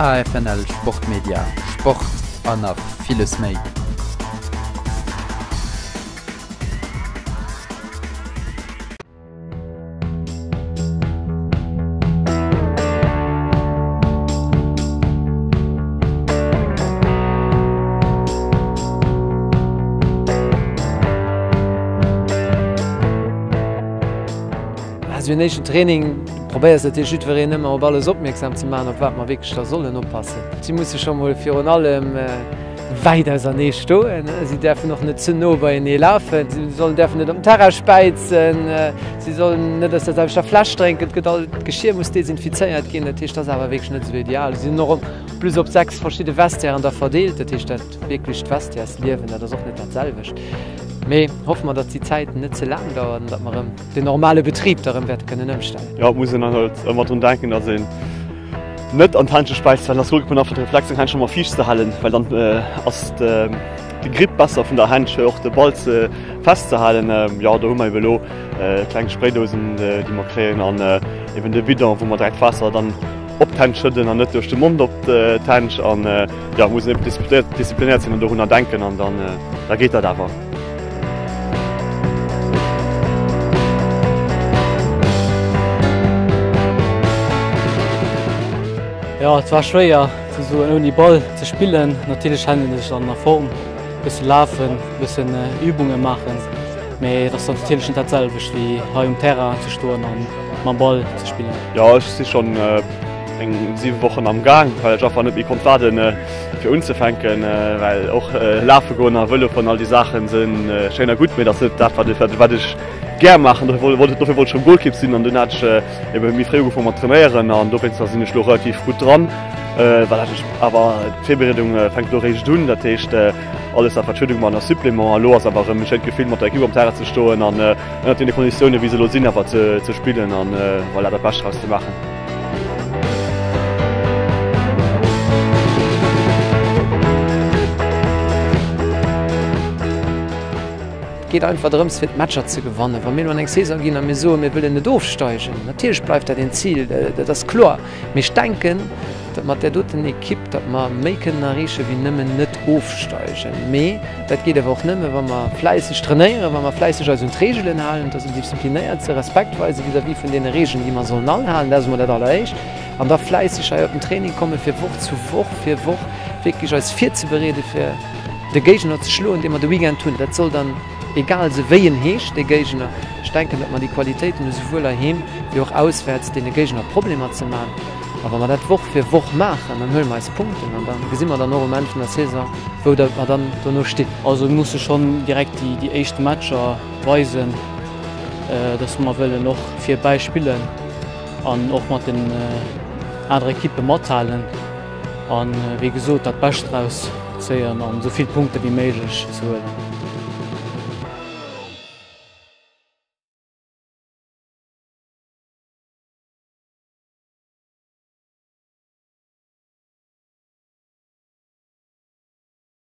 AFNL Sportmedia, Sport an nach villes méi. Also en éischten Training probéiers natierlech jiddwereen ëmmer op alles opmierksam ze maachen, op wat mer wierklech da sollen oppassen. Si musse scho mol virun allem wäit ausernee stoen, si däerfen och net ze no beienee lafen, si sollen däerfen net op den Terrain späizen, si sollen net aus der selwechter Fläsch drénken, et gëtt all d'Geschier muss desinfizéiert ginn. Dat heescht, dat ass awer wierklech net esou ideal. Si sinn och en plus op 6 verschidde Vestiairen da verdeelt, dat heescht dat wierklecht Vestiaires-Liewen, dat ass och net dat selwecht. Mee hoffe mer, datt déi Zäit net ze laang dauert an datt mer erëm den normale Betrib da erëm wäerte kënnen ëmstellen. Jo, et muss een halt ëmmer drun denken, datt een net an d'Händche späizt, well dann ass Golkipp einfach de Reflex, seng Händchen ëmmer fiicht ze halen, well dann ass de Grip besser vun der Händsch fir och de Ball ze festzehalen. Jo, do hu mer eben elo kleng Spraydousen, déi mer kréien an eben de Bidon, wou mer direkt d'Waasser dann op d'Hänn schëdden an net duerch de Mond op d'Hänn. An jo, muss een eben disziplinéiert sinn an dorunner denken an dann da geet dat awer. Jo, et war schwéier ze soen ouni Ball ze spillen. Natierlech hält een sech dann a Form, bësse lafen, bëssen Übunge maachen, mee et ass dann natierlech net dat selwecht wéi hei um Terrain ze stoen an mam Ball ze spillen. Jo, ech si schonn eng 7 Wochen am Gaang, well ech einfach net méi konnt waarden fir unzefänken, well och lafe goen a Vëlo fueren, all déi Saachen si schéin a gutt, mee et ass net dat wat ech gär maachen. Dofir wollt ech schonn Golkipp sinn an dunn hat ech ebe méi fréi ugefaangen mat trainéieren an dowéinster sinn ech elo relativ gutt dran. Well ech awer d'Virbereedung fänkt elo réischt un, dat heescht alles wat Verschiddung man ass Supplément a lo ass awer erëm e schéint Gefill mat der Ekipp am Terrain ze stoen an ënnert deene Konditioune wéi se elo sinn awer ze spillen an voilà dat Bescht draus ze maachen. Et geet einfach drëms fir d'Matcher ze gewannen. Wa mir elo an eng Saison ginn a mir soen, mir wëllen net ofsteigen, natierlech bleift dat een Zil, dat ass kloer. Mee ech denken, datt mat där doten Ekipp, datt mer méi kënnen erreeche wéi nëmmen net ofsteigen. Mee dat geet awer och nëmme wa mer fläisseg trainéieren, wa mer fläisseg eis un d'Reegelen halen, dass mer disziplinéiert sinn, Respekt weise vis-à-vis vun deene Reegelen, déi mer sollen anhalen, dat ass emol dat Alleréischt, an da fläisseg hei op den Training komme fir Woch zu Woch fir Woch wierklech eis virzebereede fir de Géigner ze schloen, dee mer de Weekend hunn. Dat soll dann egal se wéi en heescht, dee Géigner. Ech denken, datt mer déi Qualitéiten hu souwuel heiheem wéi och auswäerts deene Géigner Problemer ze man. A wa mer dat Woch fir Woch maachen, dann huele mer eis Punkten an da gesi mer dann och um Enn vun der Saison, wou datt mer dann dono stinn. Also mir musse schonn direkt déi éischt Matcher weisen, datt mer wëllen och virbäi spillen an och mat den anere Ekippe mathalen an, wéi gesot, dat Bescht draus zéien an esou vill Punkte wéi méiglech ze huelen.